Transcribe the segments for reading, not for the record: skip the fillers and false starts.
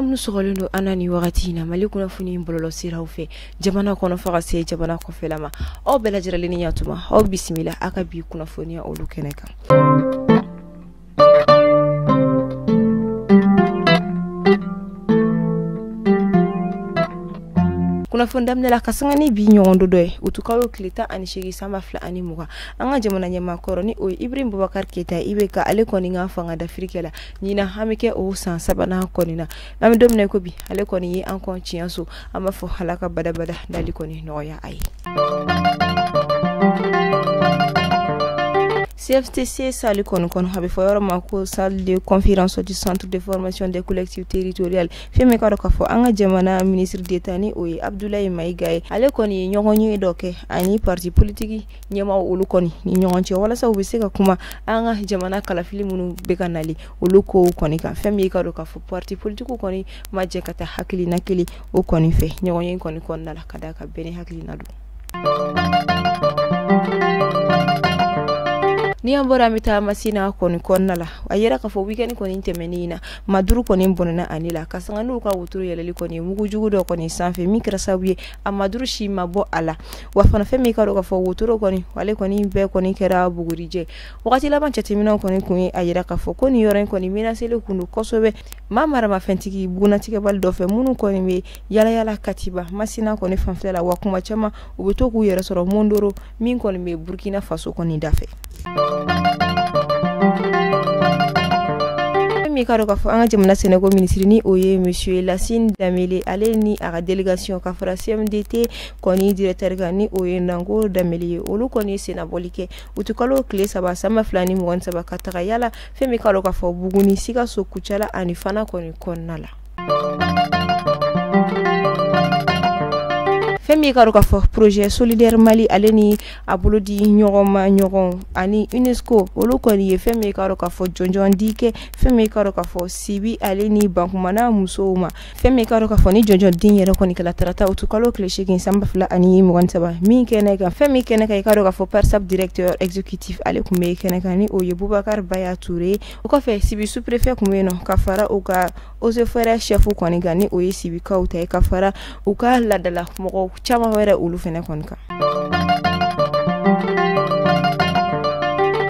Aw minnu sɔgɔlen don an na nin wagati in na Mali kunnafoni bɔlɔlɔ siraw fɛ, jamana kɔnɔ fo ka se jamana kɔfɛla ma, aw bɛɛ lajɛlen ni ɲatuma, aw bisimila aw ka bi kunnafoniya olu kɛnɛ kan. Kunnafoni daminɛ la ka sanga ni bi ɲɔgɔn don dɔ ye, utukalo tile 18 san 2020, an ka jamana ɲɛmaa kɔrɔ ni o ye Ibrahim Boubacar Keita, IBK, ale kɔni ka fanga dafiri kɛla ɲinan, an bɛ kɛ o san sabanan kɔni na. An bɛ don min na ko bi, ale kɔni ye an kɔn tiɲɛso, an b'a fɔ Ala ka badabada dali kɔni nɔgɔya a ye. CFTC salle kɔni kɔnɔ, a bɛ fɔ yɔrɔ ma ko salle de conférence du centre de formation des collectivités territoriales, fɛn min ka dɔn k'a fɔ an ka jamana ministre d'État ni o ye Abdoulaye Maïga ye, ale kɔni ye ɲɔgɔn ye dɔ kɛ ani parti politique ɲɛmaaw olu kɔni ni ɲɔgɔn cɛ, walasa u bɛ se ka kuma an ka jamana kalafili minnu bɛ ka nali olu kow kɔni kan. Fɛn min ka dɔn k'a fɔ parti politique kɔni ma jɛ ka taa hakilina kelen o kɔni fɛ ɲɔgɔn ye kɔni kɔnɔna la, ka d'a kan bɛɛ ni hakilina don. Ni an bɔra, an bɛ taa Masina kɔni kɔnɔna la. A yɛrɛ k'a fɔ week-end kɔni tɛmɛnen in na, maa 5 kɔni bɔnɛna ani la ka sanga n'u ka wotoro yɛlɛli kɔni mugujugu dɔ kɔni sanfɛ, min kɛra sababu ye a maa 5 si ma bɔ a la. Wa fana fɛn min ka dɔn k'a fɔ wotoro kɔni, ale kɔni bɛɛ kɔni kɛra bugurijɛ. Wagati laban jateminɛw kɔni kun ye a yira k'a fɔ ko nin yɔrɔ in kɔni menacelen kun don kosɛbɛ maa maramafɛntigi bugunnatigɛbali dɔ fɛ, minnu kɔni bɛ yalayala Katiba Masina kɔni fanfɛla la. Wa kuma caman u bɛ to k'u yɛrɛ sɔrɔ Mondoro min kɔni bɛ Burkina Faso kɔni da fɛ. Min ka dɔn k'a fɔ an ka jamana sɛnɛko minisiri ni o ye monsieur Lassine Dembélé, ale ni a ka délégation ka fara CMDT kɔni directeur kan ni o ye Nango Dembélé ye, olu kɔni ye sennabɔli kɛ utukalo tile 3 san 2023 ka taga yala fɛn min ka dɔn k'a fɔ Buguni, Sikaso, Kucala ani Fana kɔni kɔnɔna la. Fɛn min ka dɔn k'a fɔ projet solidaire Mali, ale ni a bolo di ɲɔgɔn ma ɲɔgɔn ani UNESCO, olu kɔni ye fɛn min ka dɔn k'a fɔ jɔnjɔn di kɛ fɛn min ka dɔn k'a fɔ Sibi ale ni Bankumana musow ma. Fɛn min ka dɔn k'a fɔ ni jɔnjɔn den yɛrɛ kɔni kɛla tarata utukalo tile 8 san 2023 min kɛnɛ kan. Fɛn min kɛnɛ kan, i ka dɔn k'a fɔ PARSAP directeur exécutif, ale tun bɛ kɛnɛ kan ni o ye Boubacar Baya Touré. O kɔfɛ, Sibi sous-préfet tun bɛ yen nɔ ka fara u ka eaux et forêts chef kɔni kan ni o ye Sibikaw ta ye, ka fara u ka laadala mɔgɔw caman wɛrɛ olu fɛnɛ kɔni kan.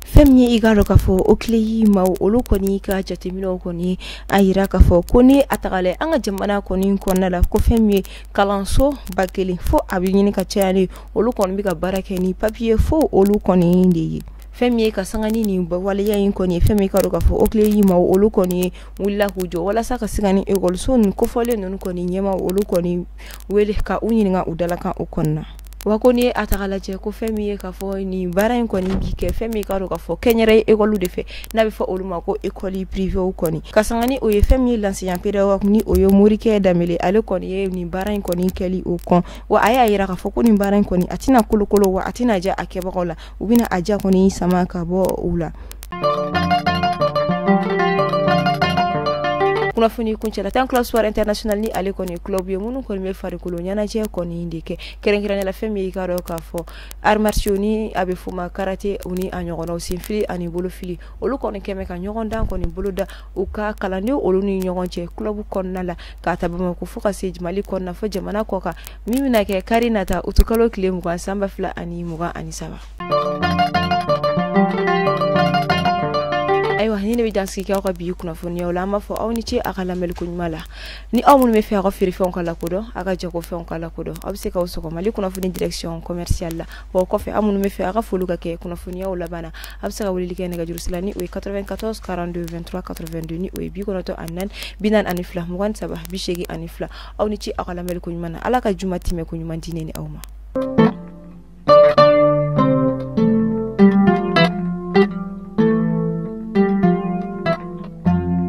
Fɛn min ye i k'a dɔn k'a fɔ OCLEI maaw, olu kɔni ka jateminɛw kɔni a yira k'a fɔ ko ni a tagala an ka jamana kɔni kɔnɔna la, ko fɛn min ye kalanso 1000 fo a bɛ ɲini ka caya ni olu kɔni bɛ ka baara kɛ ni papier fo olu kɔni de ye. Fɛn min ye ka sanga ni nin waleya in kɔni ye, fɛn min ka dɔn k'a fɔ OCLEI maaw, olu kɔni ye wulila k'u jɔ walasa ka se ka ni ekɔliso ninnu kofɔlen ninnu kɔni ɲɛmaw olu kɔni wele ka u ɲininka u dalakan o kɔnɔna. Wa ko n'i ye a taga lajɛ, ko fɛn min ye k'a fɔ nin baara in kɔni bi kɛ, fɛn min ka dɔn k'a fɔ kɛnyɛrɛye ekɔliw de fɛ n'a bɛ fɔ olu ma ko école privée kɔni, ka sanga ni o ye fɛn min ye l'enseignant pédagogue ni o ye Morikɛ Danbele, ale kɔni ye nin baara in kɔni kɛli o kɔn. Wa a y'a yira k'a fɔ ko nin baara in kɔni a tɛna kolokolo, wa a tɛna diya a kɛbagaw la, u bɛna a ja kɔni sama ka bɔ u la. Kunnafoni kuncɛla, Temps Club Sport International ni ale kɔni club ye minnu kɔni bɛ farikolo ɲɛnajɛ kɔni de kɛ, kɛrɛnkɛrɛnnenya la fɛn min ye i ka dɔn k'a fɔ arts martiaux ni a bɛ f'o ma karaté, u ni a ɲɔgɔnnaw, senfili ani bolofili, olu kɔni kɛmɛ ka ɲɔgɔn dan kɔni boloda u ka kalandenw olu ni ɲɔgɔn cɛ club kɔnɔna la, k'a ta Bamakɔ fo ka se Mali kɔnɔna fo jamana kɔ kan, min bɛna kɛ kari nata utukalo tile 20 san 2023. Ayiwa, ni ne bɛ dansigi kɛ aw ka bi kunnafoniyaw la, an b'a fɔ aw ni ce a ka lamɛnni ko ɲuman la. Ni aw minnu bɛ fɛ aw ka feerefɛnw ka lakodɔn, aw ka jagofɛnw ka lakodɔn, aw bɛ se k'aw sɔgɔ Mali kunnafoni direction commerciale la. Wa o kɔfɛ, aw minnu bɛ fɛ aw ka foliw ka kɛ kunnafoniyaw laban na, a bɛ se ka weleli kɛ nɛgɛjuru sira ni o ye 94 42 23 82, ni o ye 94 42 23 82. Aw ni ce aw ka lamɛnni ko ɲuman na. Ala ka juma tɛmɛ ko ɲuman di ne ni aw ma.